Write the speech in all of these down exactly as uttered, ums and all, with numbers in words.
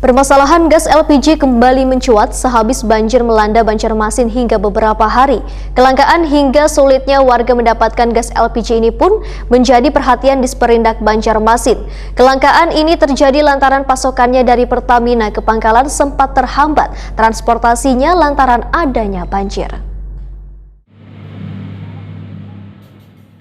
Permasalahan gas L P G kembali mencuat sehabis banjir melanda Banjarmasin hingga beberapa hari. Kelangkaan hingga sulitnya warga mendapatkan gas L P G ini pun menjadi perhatian Disperindak Banjarmasin. Kelangkaan ini terjadi lantaran pasokannya dari Pertamina ke Pangkalan sempat terhambat transportasinya lantaran adanya banjir.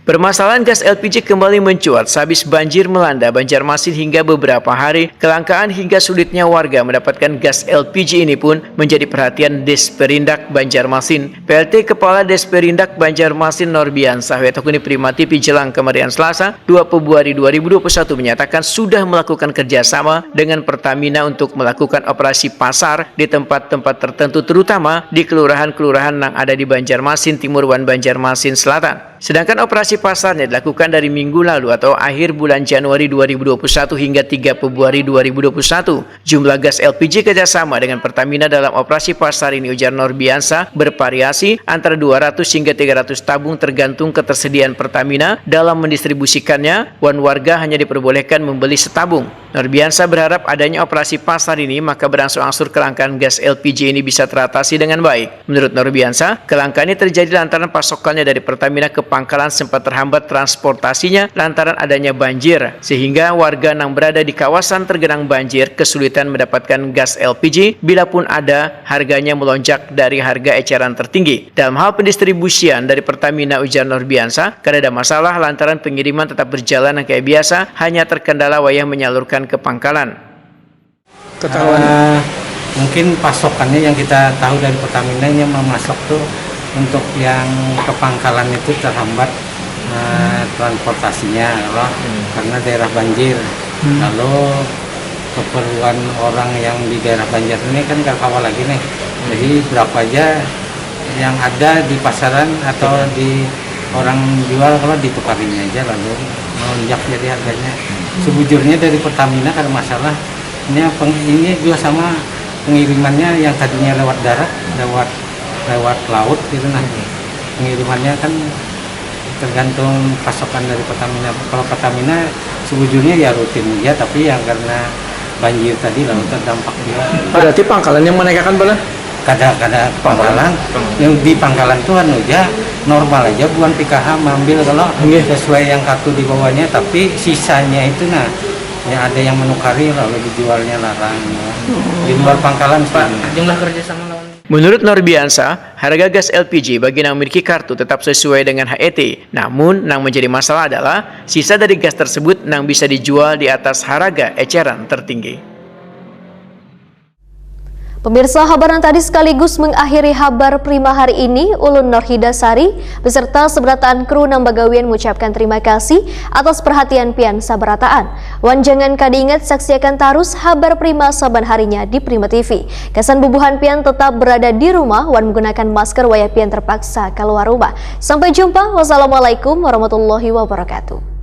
Permasalahan gas L P G kembali mencuat sehabis banjir melanda Banjarmasin hingga beberapa hari. Kelangkaan hingga sulitnya warga mendapatkan gas L P G ini pun menjadi perhatian Disperindak Banjarmasin. P L T Kepala Disperindak Banjarmasin Norbiansah W T H U N I Prima T V Jelang kemarian Selasa, dua Februari dua ribu dua puluh satu menyatakan sudah melakukan kerjasama dengan Pertamina untuk melakukan operasi pasar di tempat-tempat tertentu, terutama di kelurahan-kelurahan yang ada di Banjarmasin Timur wan Banjarmasin Selatan. Sedangkan operasi pasarnya dilakukan dari minggu lalu atau akhir bulan Januari dua ribu dua puluh satu hingga tiga Februari dua ribu dua puluh satu. Jumlah gas L P G kerjasama dengan Pertamina dalam operasi pasar ini, ujar Norbiansa, bervariasi antara dua ratus hingga tiga ratus tabung tergantung ketersediaan Pertamina dalam mendistribusikannya, wan warga hanya diperbolehkan membeli setabung. Norbiansa berharap adanya operasi pasar ini maka berangsur-angsur kelangkaan gas L P G ini bisa teratasi dengan baik. Menurut Norbiansa, kelangkaan ini terjadi lantaran pasokannya dari Pertamina ke Pangkalan sempat terhambat transportasinya lantaran adanya banjir, sehingga warga yang berada di kawasan tergenang banjir kesulitan mendapatkan gas L P G, bila pun ada, harganya melonjak dari harga eceran tertinggi. Dalam hal pendistribusian dari Pertamina, ujar Norbiansa, kada ada masalah lantaran pengiriman tetap berjalan yang kayak biasa, hanya terkendala wayah menyalurkan ke Pangkalan. Ketahuan. Uh, mungkin pasokannya yang kita tahu dari Pertamina yang memasok tuh untuk yang ke Pangkalan itu terhambat uh, transportasinya loh, hmm. Karena daerah banjir. Hmm. Lalu keperluan orang yang di daerah Banjar ini kan gak kawa lagi nih. Hmm. Jadi berapa aja yang ada di pasaran atau di orang jual kalau ditukarinya aja lalu melonjak jadi harganya. Hmm. Sebujurnya dari Pertamina kada masalah. Ini, ini juga sama pengirimannya yang tadinya lewat darat, lewat lewat laut gitu nah. Hmm. Pengirimannya kan tergantung pasokan dari Pertamina. Kalau Pertamina sebujurnya ya rutin ya, tapi yang karena banjir tadi lalu terdampak juga. Berarti Pangkalan yang menaikkan bala? Kada kada Pangkalan. Yang di Pangkalan tuh anu aja normal aja buan P K H mengambil kalau okay. Sesuai yang kartu dibawanya, tapi sisanya itu nah yang ada yang menukari lalu dijualnya larang ya. Hmm. Di luar Pangkalan. Pak, jumlah kerja sama lawan. Menurut Norbiansa, harga gas L P G bagi yang memiliki kartu tetap sesuai dengan H E T. Namun, yang menjadi masalah adalah sisa dari gas tersebut yang bisa dijual di atas harga eceran tertinggi. Pemirsa, habaran tadi sekaligus mengakhiri habar Prima hari ini. Ulun Norhida Sari beserta seberataan kru nang bagawian mengucapkan terima kasih atas perhatian pian sabarataan. Wan jangan kada ingat saksiakan tarus habar Prima saban harinya di Prima T V. Kesan bubuhan pian tetap berada di rumah wan menggunakan masker wayah pian terpaksa keluar rumah. Sampai jumpa. Wassalamualaikum warahmatullahi wabarakatuh.